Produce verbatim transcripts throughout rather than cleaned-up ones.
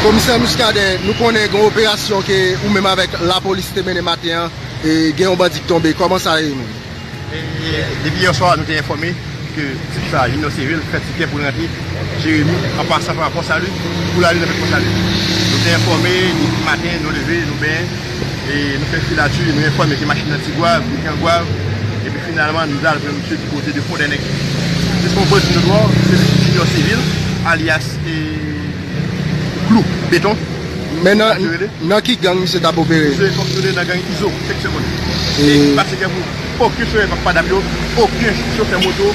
Komisè Muscadin, nou konnen gen yon operasyon ke ou menm avèk lapolis te mennen maten an, e gen yon bandi ki tonbe. Kòman sa ye menm? E, depi yè swa, nou te enfòme ke tip sa, Junior Civil, fè tikè pou l rantre Jeremi, an pasan pa Pòsali, pou l ale nan Pòsali. Nou te enfòme, depi maten, nou leve, nou benyen, e nou fè filatri, nou enfòme ke machin nan Tigwav, Bouken Gwav, epi finalman, nou al pran misye di kote de Fondènèg. Se yon bandi notwa, se Junior Civil, alyas, e, Klou, Beton. Men nan, nan ki gang misye t ap opere? Misye fonksyone nan gang Izo, seksyon Kòn. E li pa se kè pou okenn chofè padap yo, okenn chofè moto,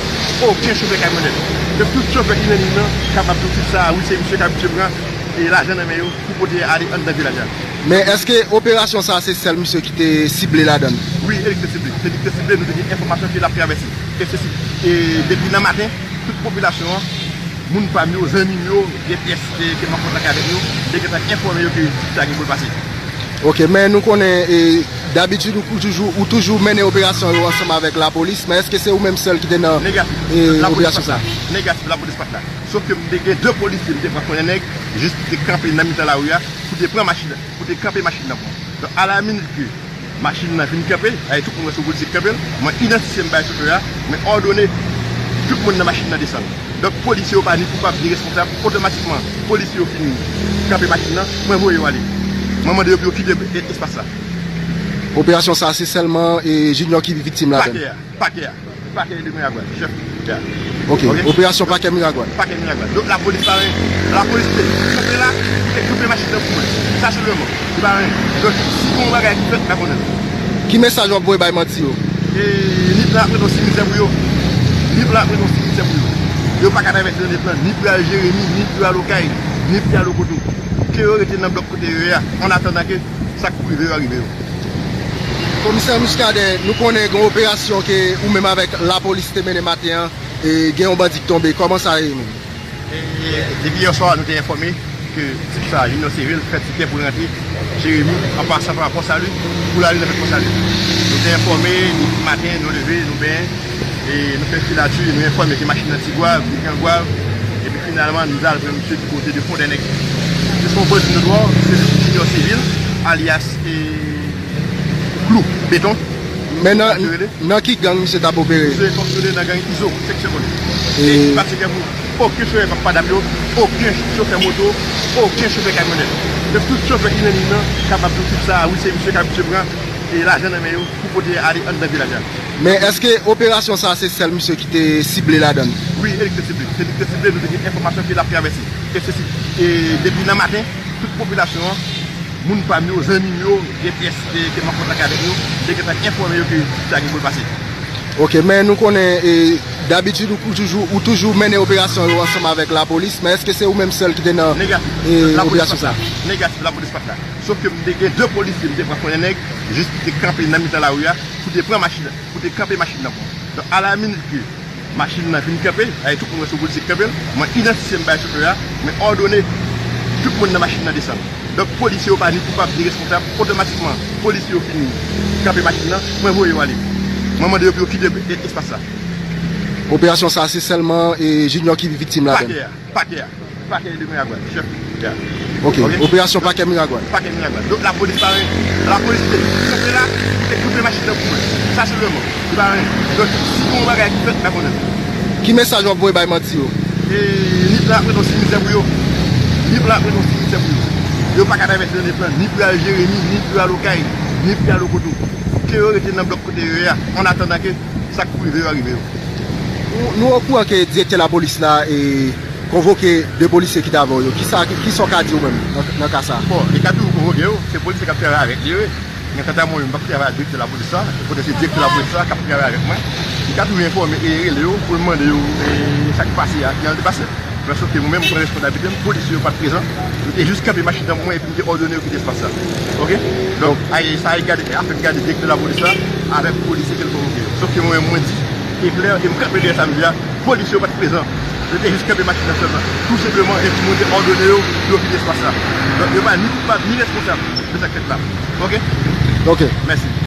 okenn chofè kamyonèt. Donk tout chofè ki nan liy nan kapab di w tip sa, wi, se misye k ap misye pran e lajan nan men yo pou pote ale anndan vilaj la. Men èske operasyon sa a se sèl misye ki te sible ladan l? Wi, e li ki te sible. Se li ki te sible, nou te gen enfòmasyon ke l ap travèse. E se si, e depi nan maten, tout popilasyon an, moun pa m yo, zanmi m yo, gen pyès ke m an kontak avèk yo, te gentan enfòme yo ke tip sa gen pou l pase. Ok, men nou konnen, e, dabitid ou, ou toujou, ou toujou mennen operasyon yo ansanm avèk lapolis, men èske se ou menm sèl ki te nan, e, operasyon sa? Negatif, lapolis pa t la. Sòf ke m te gen de polisye, m te pran konnen nèg, jis pou te kanpe nan mitan lari a, pou te pran machin, pou te kanpe machin nan pou mwen. Donk, alaminit ke machin nan fin kanpe, ay tout moun wè se yon polisye ki kanpe l, mwen idantifye m bay chofè a, mwen òdone tout moun nan machin nan desann. Donk, polisye yo pa ni koupab ni responsab, otomatikman, polisye yo fin kanpe machin nan, mwen voye yo ale. Mwen mande yo pou yo kite e-, espas la. Operasyon sa a, se sèlman, e, Junior ki viktim ladan l? Pakè a, pakè a. Pakè de Miragwàn, chèf pakè a. Ok, operasyon pakè Miragwàn. Pakè Miragwàn. Donk, lapolis pa anyen. Lapolis te kanpe la, te kanpe machin nan pou mwen. Sa sèlman. Li pa anyen. Donk, si gen yon bagay ki fèt, m pa konnen. Ki mesaj w ap voye bay mati yo? E, Nip lan ap rete yon simitè pou yo. Nip lan ap rete yon simitè pou yo. Yo pa ka travèse nan Nip lan, ni pou y al Jeremi, ni pou y al Okay, ni pou y al Okoto. Ke yo rete nan blòk kote yo ye a, an atandan ke sa k pou rive yo a rive yo. Komisè Muscadin, nou konnen gen yon operasyon ke ou menm avèk lapolis te mennen maten an, e gen yon bandi ki tonbe. Kòman sa ye menm? E, depi yè swa, nou te enfòme ke tip sa, Junior Civil, fè tikè pou l rantre Jeremi, an pasan pa Pòsali, pou l ale nan Pòsali. Nou te enfòme, depi maten, nou leve, nou benyen, e nou fè filatri, nou enfòme ke machin nan Tigwav, Bouken Gwav, epi finalman, nou al pran misye di kote de Fondènèg. Se yon bandi notwa, se Junior Civil, alyas, e, Klou, Beton. Men nan, nan ki gang misye t ap opere? Misye fonksyone nan gang Izo, seksyon Kòn. E li pa se kè pou okenn chofè padap yo, okenn chofè moto, okenn chofè kamyonèt. Donk tout chofè ki nan liy nan kapab di w tip sa, wi, se misye k ap misye pran e lajan nan men yo pou pote ale anndan vilaj la. Men èske operasyon sa a se sèl misye ki te sible ladan l? Wi, e li ki te sible. Se li ki te sible, nou te gen enfòmasyon ke l ap travèse. E se si, e depi nan maten, tout popilasyon an, moun pa m yo, zanmi m yo, gen pyès ke, ke m an kontak avèk yo, te gentan enfòme yo ke sa gen pou l pase. Ok, men nou konnen, e, dabitid ou, ou toujou, ou toujou mennen operasyon yo ansanm avèk lapolis, men èske se ou menm sèl ki te nan, e, operasyon sa? Negatif, lapolis pa t la. Sòf ke m te gen de polisye, m te pran konnen nèg, jis pou te kanpe nan mitan lari a, pou te pran machin, pou te kanpe machin nan pou mwen. Donk, alaminit ke machin nan fin kanpe, ay tout moun wè se yon polisye ki kanpe l, mwen idantifye m bay chofè a, mwen òdone tout moun nan machin nan desann. Donk, polisye yo pa ni koupab ni responsab, otomatikman, polisye yo fin kanpe machin nan, mwen voye yo ale. Mwen mande yo pou yo kite e-, espas la. Operasyon sa a, se sèlman, e, Junior ki viktim ladan l? Pakè a, pakè a. Pakè de Miragwàn, chèf. Ok, operasyon pakè Miragwàn. Pakè Miragwàn. Donk, lapolis pa, lapolis te kanpe la, te kanpe machin nan pou mwen. Sa sèlman. Li pa anyen. Donk, si gen yon bagay ki fèt, m pa konnen. Ki mesaj w ap voye bay mati yo? E, Nip lan ap rete yon simitè pou yo. Nip lan ap rete yon simitè pou yo. Yo pa ka travèse nan Nip lan, ni pou y al Jeremi, ni pou y al Okay, ni pou y al Okoto. Ke yo rete nan blòk kote yo ye a, an atandan ke sa k pou rive yo a rive yo. Nou, nou okouran ke direktè lapolis la, e, konvoke de polisye ki t avè w yo. Kisa, ki, kisa w ka di w menm nan, nan ka sa a? Bon, li ka toujou konvoke yo, se polisye k ap travay avèk li yo ye. Men kanta mwen menm, m p ap travay ak direktè lapolis la, kote se direktè lapolis la k ap travay avèk mwen. Li ka toujou enfòme e rele yo pou l mande yo, e, sa k pase a, kijan l te pase. Men sòf ke mwen menm, m pran responsablite m, polisye yo pa t prezan. Yo te jis kanpe machin nan pou mwen epi m te òdone yo kite espas la. Ok? Donk, ay, sa a gade, afè gade direktè lapolis la avèk polisye ke l konvoke yo. Sòf ke mwen menm, mwen di, e klè, e m kanpe dèyè sa m di a, polisye yo pa t prezan. Yo te jis kanpe machin nan sèlman. Tou senpleman, epi mwen te òdone yo pou yo kite espas la. Donk, yo pa ni koupab, ni responsab de sa k fèt la. Ok? Ok. Mèsi.